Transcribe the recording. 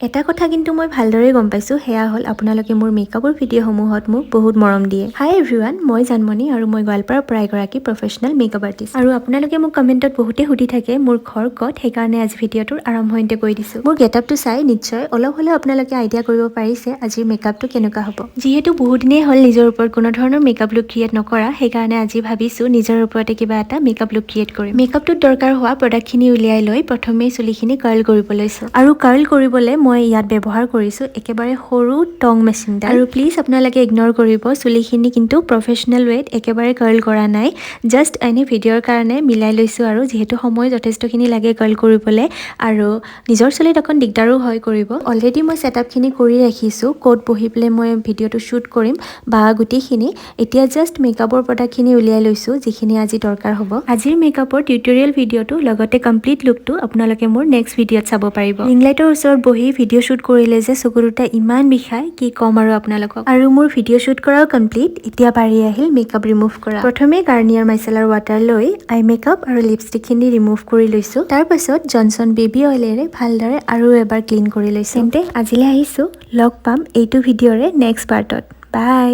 এটা কথা কিন্তু মই ভালদৰে গম পাইছোঁ, সেয়া হ'ল আপোনালোকে মোৰ মেকআপৰ ভিডিঅ'সমূহত মোক বহুত মৰম দিয়ে। হাই এভৰিৱান, মই জানমণি আৰু মই গোৱালপাৰাৰ পৰা এগৰাকী প্ৰফেচনেল মেকআপ আৰ্টিষ্ট। আৰু আপোনালোকে মোক কমেণ্টত বহুতে সুধি থাকে মোৰ ঘৰ ক'ত। সেইকাৰণে আজি ভিডিঅ'টোৰ আৰম্ভণিতে কৈ দিছোঁ। মোৰ গেটআপটো চাই নিশ্চয় অলপ হ'লেও আপোনালোকে আইডিয়া কৰিব পাৰিছে আজিৰ মেকআপটো কেনেকুৱা হ'ব। যিহেতু বহুদিনেই হ'ল নিজৰ ওপৰত কোনো ধৰণৰ মেকআপ লুক ক্ৰিয়েট নকৰা, সেইকাৰণে আজি ভাবিছোঁ নিজৰ ওপৰতে কিবা এটা মেকআপ লুক ক্ৰিয়েট কৰিম। মেকআপটোত দৰকাৰ হোৱা প্ৰডাক্টখিনি উলিয়াই লৈ প্ৰথমেই চুলিখিনি কাৰ্ল কৰিব লৈছোঁ। আৰু কাৰ্ল কৰিবলৈ মই ইয়াত ব্যৱহাৰ কৰিছোঁ একেবাৰে সৰু টং মেচিনডাল। আৰু প্লিজ আপোনালোকে ইগন'ৰ কৰিব, চুলিখিনি কিন্তু প্ৰফেচনেল ৱেত একেবাৰে কাৰ্ল কৰা নাই। জাষ্ট এনেই ভিডিঅ'ৰ কাৰণে মিলাই লৈছোঁ। আৰু যিহেতু সময় যথেষ্টখিনি লাগে কাৰ্ল কৰিবলৈ আৰু নিজৰ চুলিত অকণ দিগদাৰো হয় কৰিব। অলৰেডি মই ছেটআপখিনি কৰি ৰাখিছোঁ, ক'ত বহি পেলাই মই ভিডিঅ'টো শ্বুট কৰিম বা গোটেইখিনি। এতিয়া জাষ্ট মেকআপৰ প্ৰডাক্টখিনি উলিয়াই লৈছোঁ, যিখিনি আজি দৰকাৰ হ'ব। আজিৰ মেকআপৰ টিউটৰিয়েল ভিডিঅ'টো লগতে কমপ্লিট লুকটো আপোনালোকে মোৰ নেক্সট ভিডিঅ'ত চাব পাৰিব। ৰিং লাইটৰ ওচৰত বহি ভিডিঅ' শ্বুট কৰিলে যে চকু দুটা ইমান বিষায়, কি ক'ম আৰু আপোনালোকক। আৰু মোৰ ভিডিঅ' শ্বুট কৰাও কমপ্লিট। এতিয়া পাৰি আহিল মেকআপ ৰিমুভ কৰা। প্ৰথমে গাৰ্নিয়াৰ মাইচেলাৰ ৱাটাৰ লৈ আই মেকআপ আৰু লিপষ্টিকখিনি ৰিমুভ কৰি লৈছোঁ। তাৰপাছত জনছন বেবী অইলেৰে ভালদৰে আৰু এবাৰ ক্লিন কৰি লৈছোঁ। তেন্তে আজিলৈ আহিছোঁ, লগ পাম এইটো ভিডিঅ'ৰে নেক্সট পাৰ্টত। বাই।